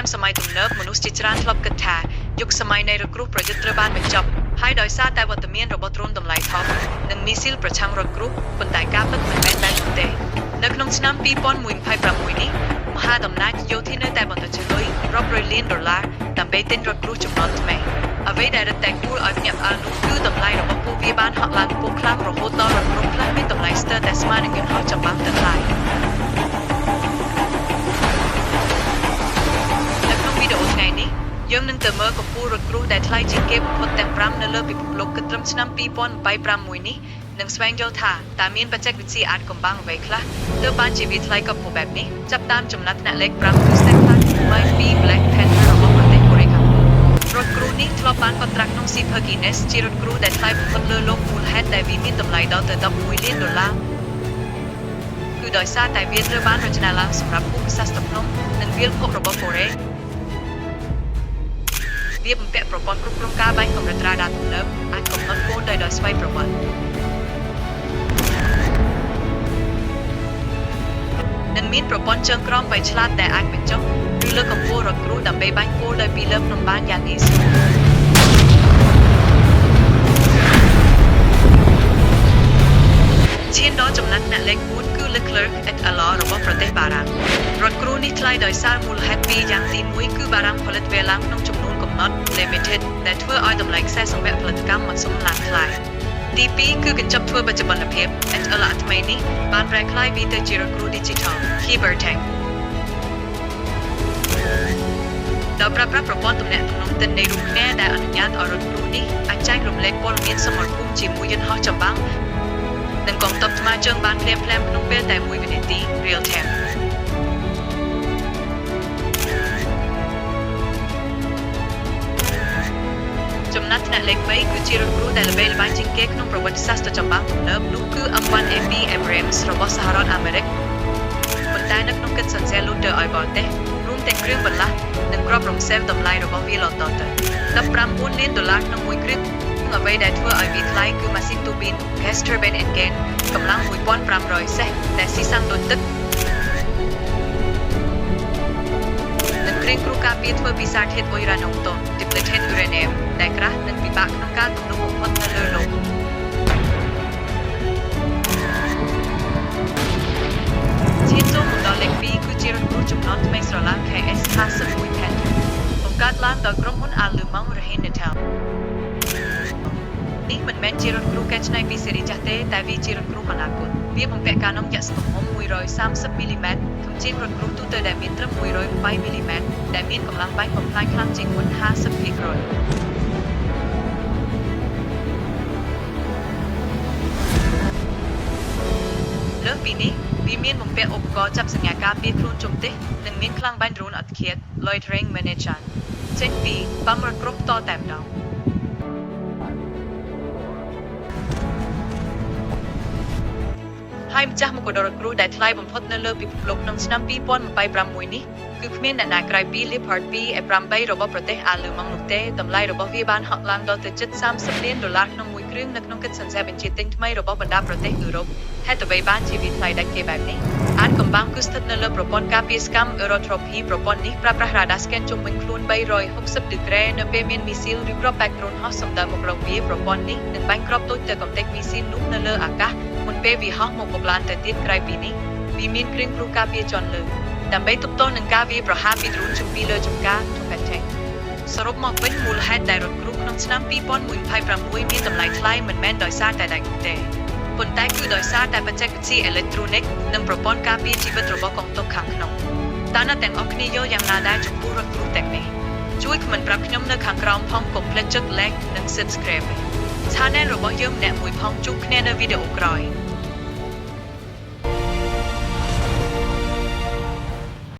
មសម័យទំនើបមនុស្សជាច្រើនធ្លាប់គិតថាយុគសម័យនៃរថគ្រោះប្រយុទ្ធត្រូវបានបញ្ចប់ហើយដោយសារតែវត្តមានរបស់ដ្រូនតម្លៃថោកនិងមីស៊ីលប្រឆាំងរថគ្រោះប៉ុន្តែការពិតមិនមែនបែបនោះទេនៅក្នុងឆ្នាំ2026នេះមហាអំណាចយោធានៅតែបន្តជលុយរាប់រយលានដុល្លារដើម្បីទិញរថគ្រោះចំនួនថ្មីអ្វីដែលរឹតតែគួរឲ្យភ្ញាក់ផ្អើលនោះគឺតម្លៃរបស់ពួកវាបានហក់ឡើងខ្ពស់ខ្លាំងរហូតដល់រថគ្រោះខ្លះមានតម្លៃស្ទើរតែស្មើនឹងយន្តហោះចម្បាំងទៅថ្លៃ នៅក្នុងវីដេអូថ្ងៃនេះយើងនឹងទៅមើលកំពូលរថគ្រោះដែលថ្លៃជាងគេបំផុតទាំង5នៅលើពិភពលោកគិតត្រឹមឆ្នាំ2026នេះនិងស្វែងយល់ថាតើមានបច្ចេកវិទ្យាអាចកំបាំងអ្វីខ្លះទើបបានជាវាថ្លៃកំពូលបែបនេះចាប់តាមចំណាត់ថ្នាក់លេខ5គឺ Stephan 2 Black Panther របស់ប្រទេសកូរ៉េខាងត្បូងរថគ្រោះនេះធ្លាប់បានកត់ត្រាក្នុង Super Guinness ជារថគ្រោះដែលថ្លៃបំផុតលើលោកមូលហេតុដែលវាមានតម្លៃដល់ទៅ11លានដុល្លារគឺដោយសារតែវាត្រូវបានរចនាឡើងសម្រាប់ភូមិសាស្ត្រភ្នំនិងវាលភពរបស់កូរ៉េ វាបំពាក់ប្រព័ន្ធគ្រប់គ្រងការបាញ់កម្រិតរ៉ាដាទំនើបអាចកំណត់គោលដៅដោយស្វ័យប្រវត្តិនិងមានប្រព័ន្ធជើងក្រោមវៃឆ្លាតដែលអាចបញ្ចុះឬលើកកម្ពស់រថគ្រោះដើម្បីបាញ់គោលដៅពីលើភ្នំបានយ៉ាងងាយស្រួលឈានដល់ចំណាត់ថ្នាក់លេខ4គឺ Leclerc et al របស់ប្រទេសបារាំងរថគ្រោះនេះថ្លៃដោយសារមូលហេតុពីរយ៉ាងទី1គឺបារាំងផលិតវាឡើងក្នុងចំនួនកំណត់ limited ដែលធ្វើឲ្យតម្លៃខ្សែសង្វាក់ផលិតកម្មមធ្យមឡើងថ្លៃទី2គឺកញ្ចប់ធ្វើបច្ចុប្បន្នភាព HLR ថ្មីនេះបានប្រែក្លាយវាទៅជារថគ្រោះ Digital Cybertank ដោយប្រើប្រាស់ប្រព័ន្ធទំនាក់ទំនងទិន្នន័យរួមគ្នាដែលអនុញ្ញាតឲ្យរថគ្រោះនេះអាចចែករំលែកព័ត៌មានសមរភូមិជាមួយយន្តហោះចម្បាំងនិងកងទ័ពថ្មើរជើងបានភ្លាមៗក្នុងពេលតែមួយវិនាទី real time ចំណាត់ថ្នាក់លេខ3គឺជារថគ្រោះដែលល្បីល្បាញជាងគេក្នុងប្រវត្តិសាស្ត្រចម្បាំងទំនើបនោះគឺ M1A2 Abrams របស់សហរដ្ឋអាមេរិកប៉ុន្តែនៅក្នុងកិច្ចសន្យាលូតទៅឲ្យបរទេសរួមទាំងគ្រឿងបន្លាស់និងគ្រាប់រំសេវតម្លៃរបស់វាលតទៅ19លានដុល្លារក្នុងមួយគ្រឿងអ្វីដែលធ្វើឲ្យវាថ្លៃគឺម៉ាស៊ីនទូប៊ីន Gas Turbine Engine កម្លាំង1500សេះដែលស៊ីសាំងដូចទឹកនិងគ្រឿងគ្រូការពារធ្វើពីសារធាតុអ៊ុយរ៉ាណុំតុន depleted uranium ដែលក្រាស់និងពិបាកក្នុងការទំនុកបំផុតនៅលើលោកឈានចូលមកដល់លេខ2គឺជារថគ្រោះចំនួនថ្មីស្រឡាង KS51 Panther បង្កើតឡើងដោយក្រុមហ៊ុន Allemand Rheinmetall នេះមិនមែនជារថគ្រោះកែច្នៃពីស៊េរីចាស់ទេតែវាជារថគ្រោះអនាគតវាបំពាក់កាណុងយក្សទំហំ130មីលីម៉ែត្រធំជាងរថគ្រោះទូទៅដែលមានត្រឹម108មីលីម៉ែត្រដែលមានកម្លាំងបាញ់បំផ្លាញខ្លាំងជាងមុន50%លើសពីនេះវាមានបំពាក់ឧបករណ៍ចាប់សញ្ញាការពារខ្លួនជំទិះនិងមានខ្លាំងបាញ់ដ្រូនអត់ឃាត Loitering Manager ចេញពីបំរថគ្រោះផ្ទាល់តែម្ដងហើយម្ចាស់មកុដរថគ្រោះដែលថ្លៃបំផុតនៅលើពិភពលោកក្នុងឆ្នាំ2026នេះគឺគ្មានអ្នកណាក្រៅពី Leopard 2A8 របស់ប្រទេសអាល្លឺម៉ង់នោះទេតម្លៃរបស់វាបានហក់ឡើងដល់ទៅជិត30លានដុល្លារក្នុងមួយគ្រឿងនៅក្នុងកិច្ចសន្យាបញ្ជាទិញថ្មីរបស់បណ្ដាប្រទេសអឺរ៉ុបហេតុអ្វីបានជាវាថ្លៃដាច់គេបែបនេះអាចកំបាំងគឺស្ថិតនៅលើប្រព័ន្ធការពារស្កាំ Eurotrophy ប្រព័ន្ធនេះប្រើប្រាស់រ៉ាដាស្កេនជុំវិញខ្លួន360ដឺក្រេនៅពេលមានមីស៊ីលឬគ្រាប់បែកដ្រូនហោះសំដៅមករកវាប្រព័ន្ធនេះនឹងបាញ់គ្រាប់តូចទៅកម្ទេចមីស៊ីលនោះនៅលើអាកាសមុនពេលវាហោះមកបុកឡានទៅទៀតក្រៅពីនេះវាមានគ្រឿងគ្រូការពារជាន់លើដើម្បីទប់ទល់នឹងការវាយប្រហារពីដ្រូនជំពីលើចំការ Topetek សរុបមកវិញមូលហេតុដែលរថគ្រោះក្នុងឆ្នាំ2026មានតម្លៃថ្លៃមិនមែនដោយសារតែដែកនោះទេប៉ុន្តែគឺដោយសារតែបច្ចេកវិទ្យាអេឡិចត្រូនិកនិងប្រព័ន្ធការពារជីវិតរបស់កងទ័ពខាងក្នុងតើអ្នកទាំងអស់គ្នាយល់យ៉ាងណាដែរចំពោះរថគ្រោះទាំងនេះជួយខមមិនប្រាប់ខ្ញុំនៅខាងក្រោមផងកុំភ្លេចចុច like និង Subscribe Channel របស់យើងម្នាក់មួយផងជួបគ្នានៅវីដេអូក្រោយ។